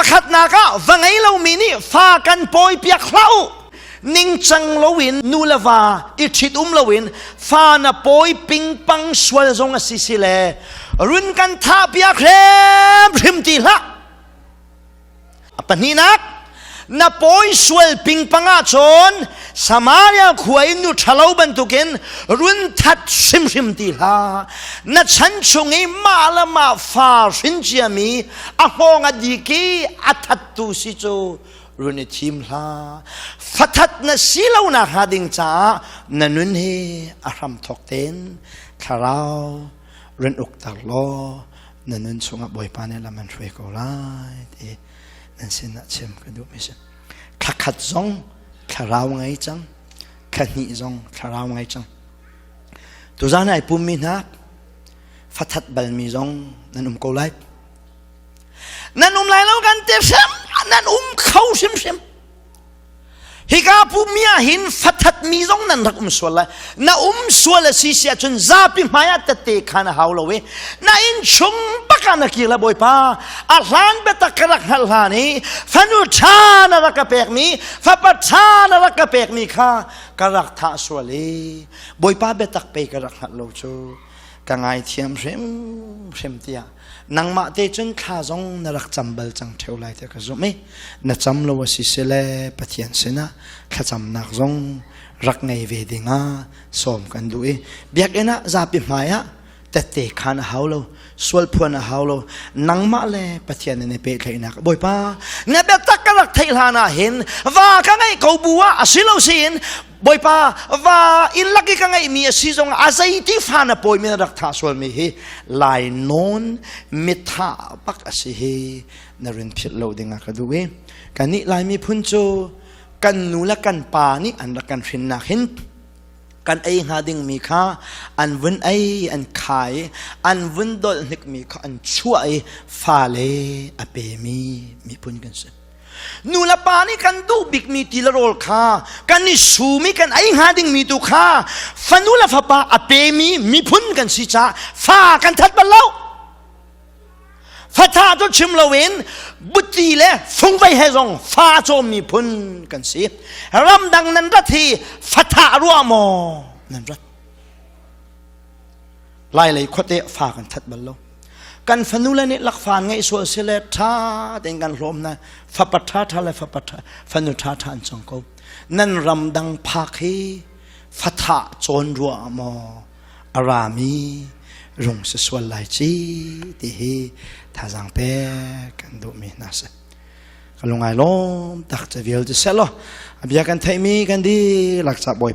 Pakhatnak ah va ngei lomi nih fa kan pawi piak hlah u. Ningcang loin nu le va i ṭhit um loin fa na pawi pingpang sual zong a si si le run kan thah piak hrimhrim ti hlah. A pahnihnak, na pawi sual pingpang ahcun Samaria khua in nu ṭhalo bantukin run that hrimhrim ti hlah. Na chan chung i mah le mah fa hrin ciami a hngawng a dik i a thattu si cu run i thim hlah. Fathat na si lo nak hnga ding caah na nun hi a hram thawk tein thlarau run ukter law na nun chungah Bawipa nih lam an hruai ko lai ti nan sinah chim ka duhmi si. Thla khat zong thlarau ngei cang, thla hnih zong thlarau ngei cang. Tuzan ai pummi hna fathat balmi zong nan um ko lai. Nan um lai lo kan ti hrim, nan um kho hrimhrim. Hika pummi ah hin fathat mi zong nan rak um sual lai. Na um sual a si si ahcun zapi hmai ah tette khan a hau lo i na inn chung bak ah na kir la Bawipa. A hlan biatak ka rak hngalh hlan i fanu ṭha na rak ka pekmi, fapa ṭha na rak ka pekmi kha ka rak thah sual i Bawipa biatak pe ka rak hngalh lo cu ka ngaithiam hrimhrim tiah nangmah te cun thla zong na rak cam bal cang ṭheo lai tiah ka zumh i na cam lo a si sile Pathian sinah thlacamnak zong rak ngei ve dingah sawm kan duh i biakinn ah zapi hmai ah tette khan a hau lo sual phuan a hau lo nangmah le Pathian in i pehtlaihnak Bawipa na biatak ka rak theih hlan ah hin va ka ngeih ko bu ah a si lo siin Bawipa va inn lak i ka ngeihmi a si zong a zeiti fa na pawimi na rak thah sualmi hi lai nawn mithah bak a si hi na rin philh lo dingah ka duh i kannih Lai miphun cu kan nu le kan pa nih an rak kan hrinnak hin kan ei hnga dingmi kha an vun ei an khai an vun dolh hnikmi kha an chuah i fale a pemi miphun kan si. Nu le pa nih kan duh bikmi ti le rawl kha kan i sum i kan ei hnga dingmi tu kha fanu le fapa a pemi miphun kan si caah fa kan that bal lo. Fatha cu chim loin buti le fungvei he zong fa cawm miphun kan si. Ramdang nan rat hi fatha ruah maw nan rat? Lailei khuate fa kan that bal lo. Kan fanu le nih lakfa ngeih sual si le ṭha tein kan hlawm na fapa ṭha ṭha le fapa ṭha fanu ṭha ṭha an cang ko. Nan ramdang phak hi fatha cawn ruah maw a rami rung si sual lai ci ti hi thazaang pek kan duhmi hna si. Ka lungai lawm tak ca vialte seh law a bia kan theihmi kan dihlak ca Bawipa.